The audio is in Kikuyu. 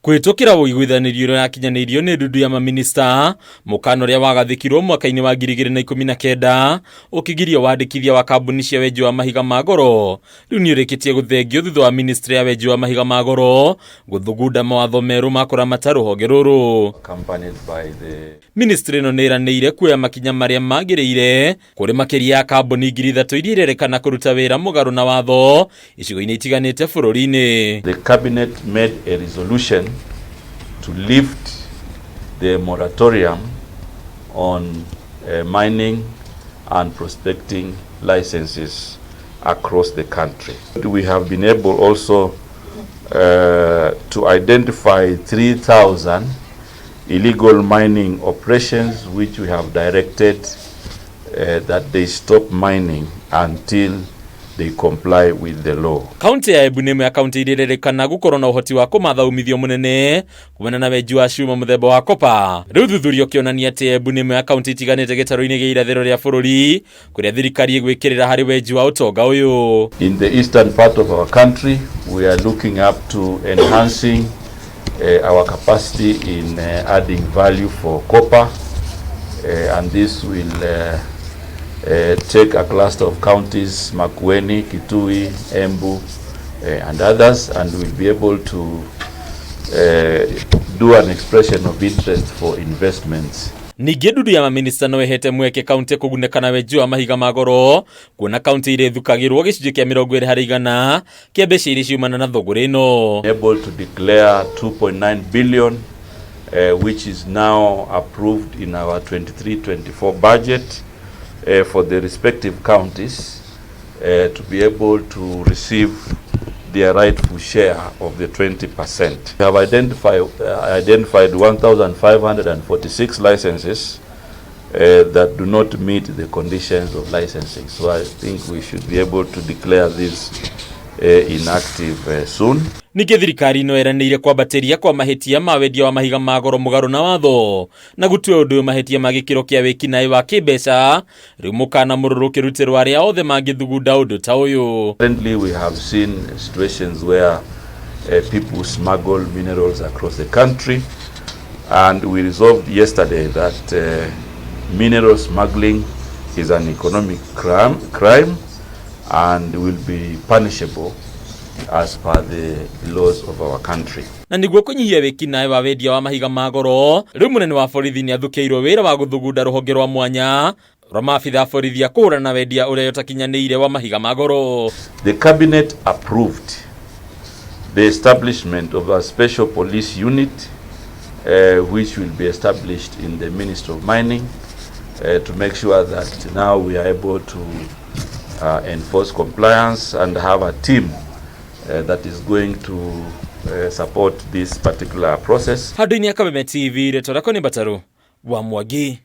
Kũhĩtũkĩra ũiguithanĩrio ũrĩa yakinyanĩirio nĩ ndundu ya maminista, mũkana ũrĩa wagathĩkirwo mwaka-inĩ wa 2019 ũkĩgiria wandĩkithia wa kambuni cia wenji wa mahiga ma goro rĩu nĩ ũrĩkĩtie gũthengio thutha wa ministry ya wenji wa mahiga ma goro gũthugunda mawatho merũ ma kũramata rũhonge rũrũ. Accompanied by the Ministry ĩno nĩ ĩranĩire kuoya makinya marĩa magĩrĩire kũrĩ makĩria ya kambuni 3,000 iria irerekana kũruta wĩra mũgarũ na watho icigo-inĩ itiganĩte bũrũri-inĩ. The cabinet made a resolution to lift the moratorium on mining and prospecting licenses across the country. We have been able also to identify 3,000 illegal mining operations, which we have directed that they stop mining until they comply with the law. Kaunti ya Embu nĩ ĩmwe ya kaunti iria irerĩkana gũkorwo na ũhoti wa kũmatha umithio mũnene kumana na wenji wa cuma mũthemba wa kopa. Rĩu thuthuria ũkĩonania atĩ Embu nĩ ĩmwe ya kaunti itiganĩte gĩtarũ-inĩ gĩa irathĩro rĩa bũrũri kũrĩa thirikari ĩgwĩkĩrĩra harĩ wenji wa ũtonga ũyũ. In the eastern part of our country, we are looking up to enhancing our capacity in adding value for copper, and this will take a cluster of counties, Makueni, Kitui, Embu, and others, and we'll be able to do an expression of interest for investments. Ningĩ ndundu ya maminista no ĩhete mweke kaunti kũgunĩka na wenji wa mahiga ma goro, kuona kaunti iria ithukagĩrwo gĩcunjĩ kĩa 20% kĩa mbeca iria ciumana na thũgũrĩ ĩno. Able to declare 2.9 billion, which is now approved in our 23-24 budget for the respective counties to be able to receive their rightful share of the 20%. We have identified 1,546 licenses that do not meet the conditions of licensing. So I think we should be able to declare this inactive soon. Ningĩ thirikari no ĩranĩire kwambatĩria kwa mahĩtia ma wendia wa mahiga ma goro mũgarũ na watho na gũtua ũndũ ũyũ mahĩtia ma gĩkĩro kĩa wĩkinaĩ wa kĩmbeca. Rĩu mũkana mũrũrũ ũkĩrutĩrwo arĩa othe mangĩthugunda ũndũ ta ũyũ. Currently, we have seen situations where people smuggle minerals across the country, and we resolved yesterday that mineral smuggling is an economic crime and will be punishable as per the laws of our country. Na nĩguo kũnyihia wĩkinaĩ wa wendia wa mahiga ma goro, rĩu mũnene wa borithi nĩ athukĩirwo wĩra wa gũthugunda rũhonge rwa mwanya rwa maabitha a borithi a kũhũrana na wendia ũrĩa ũtakinyanĩire wa mahiga ma goro. The cabinet approved the establishment of a special police unit which will be established in the Ministry of Mining to make sure that now we are able to enforce compliance and have a team that is going to support this particular process. Handũ-inĩ ya Kameme TV, rĩtwa rĩakwa nĩ Mbataru wa Mwangi.